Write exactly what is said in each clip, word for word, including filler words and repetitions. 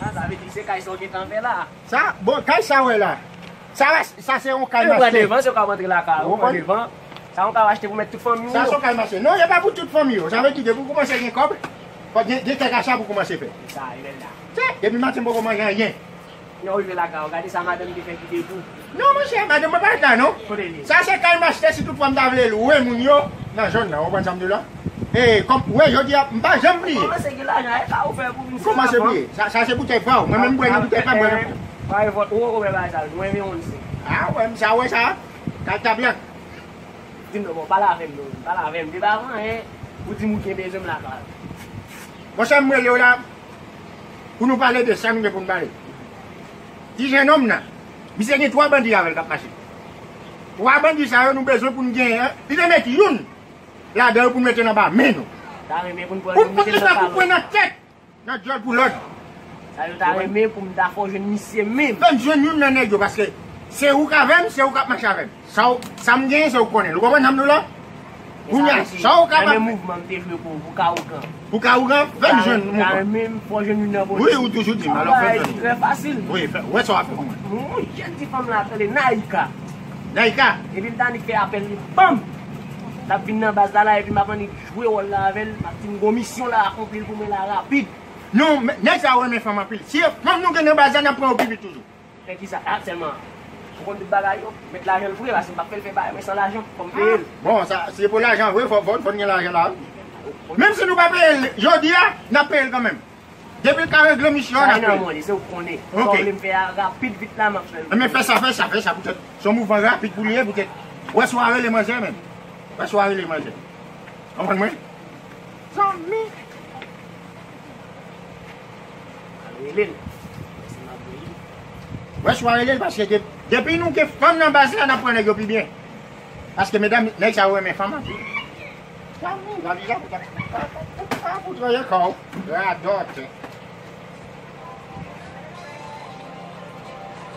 Ah, sa vle di se kay sa w gentan fè la. Sa, bon, kay sa w wè la. Sa, sa se yon kay m achte. Ou pran devan, se w k ap antre lakay ou, ou pran devan. Sa yon kay w achte pou mèt tout fanmi w. Sa se yon kay m achte. Non, e pa pou tout fanmi yo. Sa vle di depi w kòmanse gen kòb, fò gen, gen kèk acha pou w kòmanse fè. Sa, e bèl la. Depi maten m poko manje anyen. Lè w rive lakay ou, gade sa madanm te fè kite pou. Non, monchè, madanm mwen pa t la, non. Kote l ye? Sa se kay m achte, si tout fwa m ta vle lwe moun yo nan zòn nan, ou konprann sa m di w la? E, kòm, wi, jodi a, m pa janm bliye. Kòmanse gen lajan, e sa ou fè pou vin sou lavan. Kòmanse bliye. Sa, sa se boutèy pa w. Mwen menm, m bwè nan boutèy pa m, bwè nan. Pare vòt ou, ou wè bagay sa, nou renmen moun se. Ah, wè, m sa wè sa. Kay ta blank. Di m non, bon, pale avè m non, pale avè m. Depi avan, hein, ou di m ou gen bezwen m lakay ou. Monchè, m rele w la pou nou pale de sa nou gen pou n pale. Ti jennonm nan, misye gen twa bandi avè l k ap mache. Twa bandi sa yo nou bezwen pou n genyen, li te met youn ladan yo pou n mete nan ba men nou. Ta renmen pou n pran youn mete l nan kalo. Pou n mete l nan tèt. Nan djòl pou lòd. Sa yo ta renmen pou m ta fè w jwenn misye menm. Fè m jwenn youn nan nèg yo, paske se ou k avè m, se ou k ap mache avè m. Sa w, sa m genyen, se ou k konnen l. Ou konprann sa m di w la? Kounye a, sa w ka pa fè. Menm mouvman m te jwe pou, pou Kaougan. Pou Kaougan, fè m jwenn mouvman. Sa yo ta renmen m fè w jwenn youn nan bandi. Wi, ou toujou di m, alò fè m jwenn. Trè fasil. Wi, fè, wè sa w ap fè pou mwen. Mwen jwenn ti fanm la, tande, Naïka. Naïka? Epi m ta annik fè apèl li, banm! L ap vin nan baz la, la, epi m ap annik jwe wòl la avè l, m ap di m gon misyon l a akonpli pou mwen la rapid. Non, men, nèg sa yo renmen fanm anpil. Si e fanm nou gen nan baz la, n ap pran yo pi vit toujou. Fè kisa? A, sèlman, ou konn tout bagay yo. Met lajan l vre, paske m p ap fè l fè bagay mwen san lajan, fò m peye l. Bon, sa, si se pou lajan vre, fò, fò, fò n gen lajan la, wi. Menm si nou pa peye l jodi a, n ap peye l kanmenm. Depi l ka regle misyon an, n ap peye l. Sa e nan mwen, se ou k konnen. Sa w vle m fè a rapid, vit la, m ap fè l. Enben, fè sa, fè sa, fè sa, poutèt se yon mouvman rapid pou li ye, poutèt. Wè si w a rele manzè, menm. Wè si w a rele manzè. Konprann mwen? Zanmi. Al rele l. Wè si w a rele l, paske de-, depi nou gen fanm nan baz la, n ap pran nèg yo pi byen. Paske medam, nèg sa yo renmen fanm anpil. Zanmi, zanmi, zanmi, zanmi. Pa, pa, pa, pa fout raye kò w. Radòt.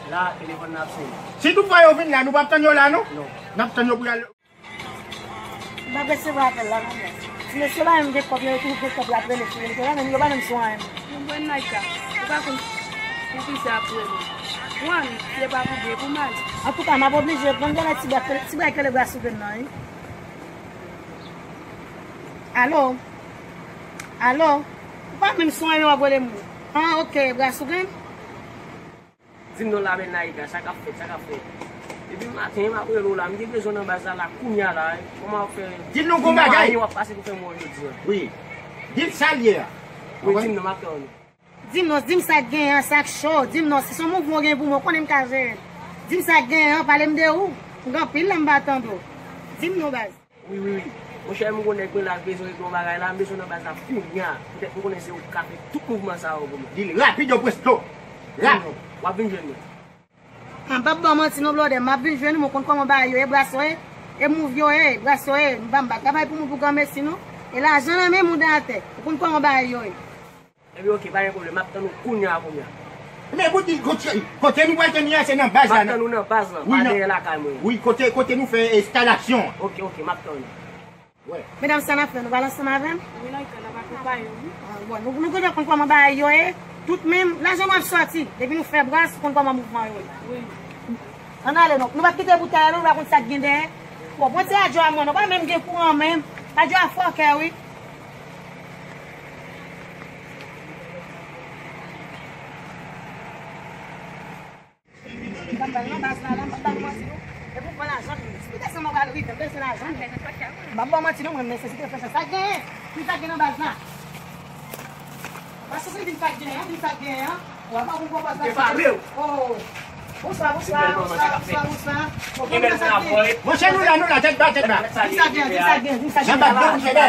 La, telefòn nan ap sone. Si toutfwa yo vin la, nou p ap tann yo la, non? Non. N ap tann yo pou y al. M pa resevwa apèl la non, men. Ti mesye yo pa menm gen kòb, yo toujou gen kòb, y ap rele sou rele, men yo pa menm sou anyen. Mwen Naïka, ou pa konn pou kisa y ap rele. Mwen, se pa pou byen, pou mal. Antouka, m ap oblije pran gade ti bwa, ti bwa kele bwa sou grenn nan, wi. Alo? Alo? Ou pa menm sou anyen, w ap rele moun. Ah, ok, bwa sou grenn? Di m non la, men Naïka, sa k ap fèt, sa k ap fèt. Depi maten, m ap rele w la, m gen bezwen nan baz la, la, kounye a la, kòman w ap fè? Di m non gon bagay. Ki mwayen w ap pase pou fè mwen jodi a? Wi. Di m sa l ye a. Wi, di m non, m ap tann ou. Di m non, di m sa k genyen an, sa k cho. Di m non, si se yon mouvman w gen pou mwen, w konnen m ka jere l. Di m sa k genyen an, pale m de ou. M gen anpil lè m pa tande w. Di m non, baz. Wi, wi, wi. Monchè, m gon nèg mwen la k bezwen regle yon bagay la, m bezwen nan baz la kounye a. Poutèt m konnen se ou k ka fè tout mouvman sa yo pou mwen. Di l rapid o presto. Rapid. W ap vin jwenn mwen. Ah, m p ap ba w manti non, blòdè. M ap vin jwenn ou, m konn kòman bagay yo ye, bras yo ye, e mouv yo ye, bras yo ye. M pa, m pa travay pou moun pou granmesi non. E lajan nan men moun atè. Ou konn kòman bagay yo ye. Ebyen, oke, pa gen pwoblèm. M ap tann ou kounye a, kounye a. Men pou di kote, kote nou pral tann li a, se nan baz la. M ap tann ou nan baz lan, pa dèyè lakay mwen. Wi, kote, kote nou fè enstalasyon an. Oke, oke, m ap tann ou. Wè. Medam, sa n ap fè? Nou pral ansanm avè m? Wi, Naïka, n ap akonpaye w, wi. Ah, bon, nou, nou gentan konn kòman bagay yo ye. Tout menm, lajan nou ap sòti. Depi nou fè bras, ou konn kòman mouvman yo ye. Wi. Ann ale non. Nou p ap kite boutèy la non, nou pa konn sa k gen dèyè. Bon, pran ti radyo a mwen non, pa menm gen kouran menm. Radyo a fòkè wi. M p ap ba l nan baz la, la, m p ap ba l manti non. Epi w pran lajan pou li. Si m desann, m ap al rive, m bezwen lajan. M p ap ba w manti non, mwen, m nesesite fè sa. Sa k genyen? Ki sa k gen nan baz la? Baz sou vin, vin sa k genyen, vin sa k genyen. Wa pa pou konpòt la. Oh. Bonswa, bonswa, bonswa, bonswa, bonswa. Monchè, nou la, nou la, tèt ba, tèt ba. Di sa gen, di sa gen, di sa gen. Jan bat blan, monchè, bè.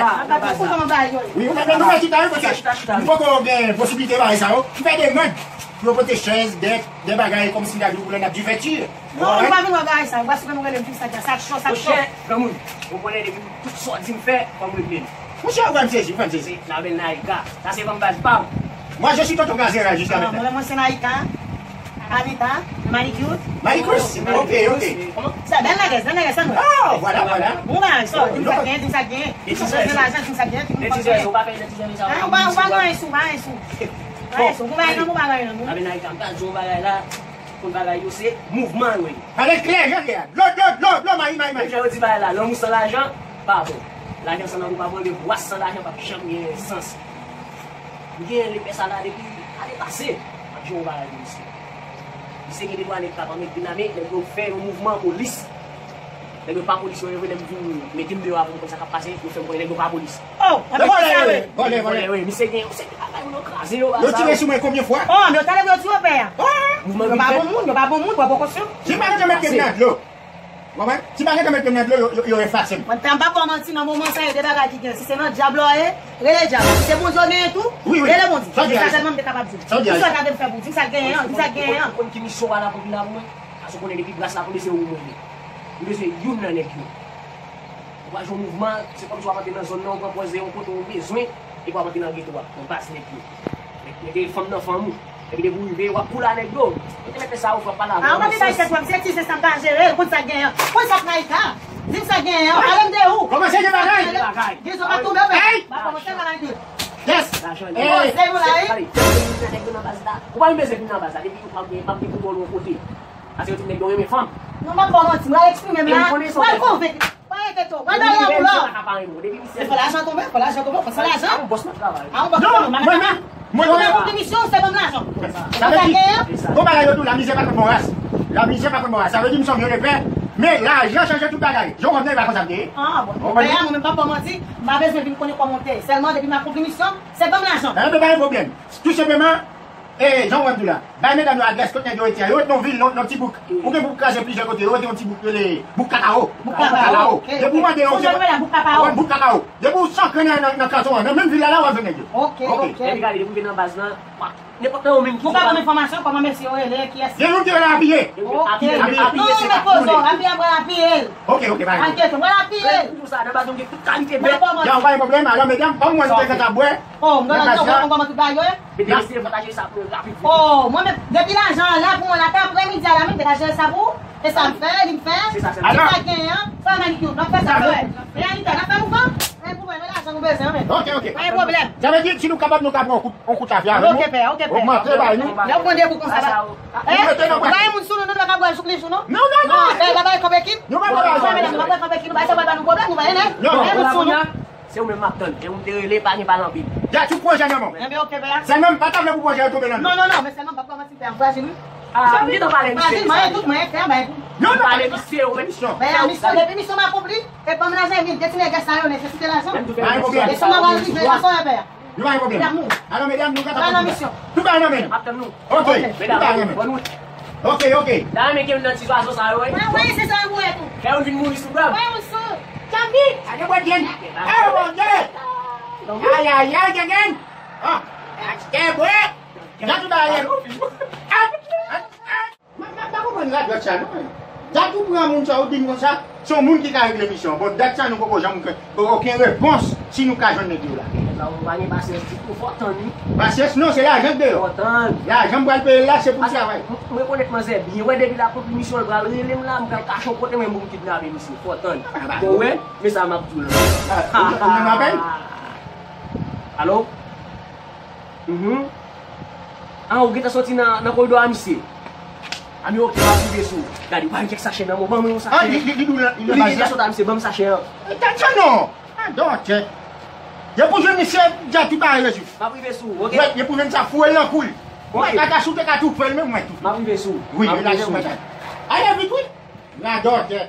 Wi, nou la, nou la, chita, wi, monchè. Nou poko gen posiblite bagay sa yo. M fè demann pou yo pote chèz, dèk, de bagay kòmsi la di w pou lè n ap di fèti. Non, nou pa vin wè bagay sa yo. Paske nou rele m di sa gen, sa cho, sa cho. Monchè, granmoun, ou konnen depi tout sa w di m fè, fò m regle l. Monchè, ou fè m sezi, ou fè m sezi. Label Naïka. Sa se fanm baz pa m. Moi, je suis tonton Gazera jusqu'à maintenant. Mwen, mwen se Naïka. Anita, manicure. Manicure, ok, ok. Kòman? Sa, bèl nègès, bèl nègès, sa nou. Oh, voilà, voilà. Bon, ba, sa, di m sa gen, di m sa gen. Di m sa gen, di m sa gen. Ah, ou pa, ou pa gen anyen sou, pa anyen sou. Bon, Ayisyen, ou bagay nan, ou bagay nan, non? Aben, Ayisyen, m ta di yon bagay la, konn bagay yo, se mouvman yo ye. Pale klè, jan l ye a. Dlo, dlo, dlo, dlo, mayi, mayi, mayi. Menm jan yo di bagay la, lanmou san lajan, pa bon. Lajan san lanmou pa bon, epi bwaz san lajan p ap janm gen sans. M gen lepè sa la depi ane pase, m ap jwe yon bagay pou misye. Misye gen de twa nèg k ap anmède dinamik, nèg yo fè yon mouvman polis. Nèg yo pa polis yo ye vre, lè m vin mete m deyò a pou m konn sa k ap pase, yo fè m konnen nèg yo pa polis. Oh, anpil sa vre. Vòlè, vòlè. Vòlè, wi, misye gen, misye gen bagay, moun yo kraze yo. Yo tire sou mwen konbyen fwa? Oh, men yo tande yo tire pè a. Yo pa bon moun, yo pa bon moun, bò pokosyon. Si m pa gentan met pye m nan dlo. Ou konprann? Si m pa gentan met pye m nan dlo, yo, yo, yo efase m. Mwen, m pa ba w manti, nan moman sa, e de bagay ki gen. Si se nan dyab la w ye, rele dyab. Si se Bondye w genyen tou, rele Bondye. Se sa sèlman m te kapab di w. Di sa w ta vle m fè pou w. Di m sa k genyen an, di m sa k genyen an. Ou konn ki misyon w la pou vin la pou mwen? Paske w konnen depi bras la tonbe se ou mwen ye. M bezwen youn nan nèg yo. Ou pral jwenn mouvman, se kòmsi w ap antre nan zòn nan, ou pran pòz de yon kote ou bezwen, epi w ap antre nan geto a, nan baz nèg yo. Nèg, nèg gen fanm nan fanm ou. Epi depi w rive, w ap koule a nèg yo. Yo te mete sa ou fè pale avè yo. Ah, ou pa gen bay tèt wè, misye ti se sa m ka jere, konn sa k genyen, konn sa k nan ita. Di m sa k genyen, pale m de ou. Kòmanse gen bagay. Gen bagay. Gen zò pa tonbe, men. Hey! Pa kòmanse maladi. Yes. Lajan li. Hey! Bon, se nou la, wi. Gade, nèg yo nan baz la. Ou pa menm bezwen vin nan baz la, depi ou pa gen, m ap gen pou bò l yon kote. Paske yo di nèg yo renmen fanm. Non, m ap ba w manti, m al eksprime m la. M al konvenk. Pa enkyete w, pa bay lanmou la. Se fò lajan tonbe, fò lajan tonbe, fò se lajan. A yon bòs m ap travay. A yon bòs tonbe, mwen menm. Mwen menm. Pou misyon, se ban m lajan. Sa vle di, gon bagay yo di w, lamizè pa konn bon ras. Lamizè pa konn bon ras. Sa vle di, m se yon vye lepè, men lajan chanje tout bagay. Jan w wè m nan, e pa konsa m te ye. Ah, bon. Ou konprann? Mwen menm, m pa ba w manti, m pa bezwen vin konnen kòman w te ye. Sèlman, depi m akonpli misyon, se ban m lajan. Ebyen, pa gen pwoblèm. Tou senpleman, E, jan w wè m di w la, bay medam yo adrès kot nèg yo rete a. Yo rete nan yon vil, nan, nan ti bouk. Ou gen pou kraze plizyè kote. Yo rete yon ti bouk rele Bouk Kakawo. Bouk Kakawo. Depi w mande yo, se Bouk Kakawo. Depi w santre nan, nan, nan kanton an, nan menm vil la, la w ap jwenn nèg yo. Ok, ok. Epi gade, depi w vin nan baz lan, nenpòt nan yo menm ki... Ou pa ban m enfòmasyon kòman mesye yo rele, kiyès? Gen youn ki rele Apiye. Ok. Apiye, Apiye, se pa koule. Apiye, mwen apiye l. Ok, ok, bay. Ankèt, mwen apiye l. Toujou sa, nan baz nou gen tout kalite bèt. Ya, pa gen pwoblèm. Alò, medam, ban m wè nou te gentan bwè. Oh, m nan nan kòman tout bagay yo ye? Mete mesye pataje sa pou yo rapid. Oh, mwen menm, depi lajan an la pou mwen la, ta aprè midi a la, menm te ka jere sa pou ou. E sa m fè, li m fè. Se sa sèlman. Sa k genyen an, sa manikir, n ap fè sa, frè. Reyalite, n ap fè mouvman. Men pou mwen, men lajan nou bezwen, men. Ok, ok. Pa gen pwoblèm. Sa vle di, si nou kapab, nou ka pran yon kout, yon kout afè avè nou. Ok, pè, ok, pè. Ogmante bay nou. Lè w pran de kou konsa, ba. Eh, nou mete nan pwen. Pa gen moun sou nou, nou pa ka bwè jouk li jou, non? Non, non, non. Non, fè, pa bay kanpe kin. Nou pa bay kanpe kin. Nou pa bay kanpe kin, nou pa bay sa, pa bay nou pwoblèm, nou pa bay, non? Non. Pa gen moun sou nou. Se ou menm m ap tann. E ou m te rele, pa gen pale anpil. Djatchou pwojè nan men w. Enben, ok, pè. Sèlman m pa ta vle pou pwojè yo tonbe nan men w. Non, non, non, men sèlman m p ap kòmanse fè ankouraje nou. Ah, m gentan pale misye. Pase, mwen tout mwen fè anba pou. Non, non, pale misye, ou menm. Pè, misyon, depi misyon m akonpli, e ban m lajan, e byen, de ti nègès sa yo nesesite lajan. Pa gen pwoblèm. E sa m ap rive, la sa yo pè. Nou pa gen pwoblèm. Alò, medam, nou gentan nan misyon. Tout bagay nan men nou. M ap tann nou. Ok, medam, tout bagay nan men nou. Bonn wout. Ok, ok. Dayè, men gen youn nan ti zwazo sa yo, wi. Mwen, mwen, se sa yo tou. Fè youn vin mouri sou bra m. Mwen, mwen, sou. Tchanbi. Sa gen bwè grenn. Eh, Bondye. Ay, ay, ay, gen grenn. Ah, achte bwè. Jan tout bagay ye. Ah, ah, ah. M, m, m pa konprann radòt sa, non. Dat ou pran moun sa, ou di m konsa, se yon moun ki ka regle misyon. Bon, dat sa, nou poko janm gen okenn repons si nou ka jwenn nèg yo la. Sa ou pa gen pasyans ditou, fò tann wi. Pasyans non, se lajan k deyò. Fò tann. Lajan m pral peye l la, se pou travay. M, m rekonèt manzè byen. Wè, depi l akonpli misyon l, pral rele m la, m pral kache yon kote, mwen, pou m kidnape misye. Fò tann. Bon, wè, men sa m ap di w la. Ah, ou, ou menm apèl? Alo? Mhm. Ah, ou gentan soti nan, nan koridò a misye? A, men ok, m ap rive sou ou. Gade, ou pa gen kèk sachè nan men w, ban mwen yon sachè. Ah, li, li, li, li, li, li gentan soti a misye, ban m sachè an. Eh, tèt sa non. Ah, dòtè. Depi w jwenn misye, dja tout bagay rezoud. M ap rive sou ou, ok? Wè, depi w jwenn sa, foure l nan kou l. Ok. Kaka si w te ka toufe l menm, mwen toufe. M ap rive sou ou. Wi, m ap rive sou ou. Ale vit, wi. Radòtè.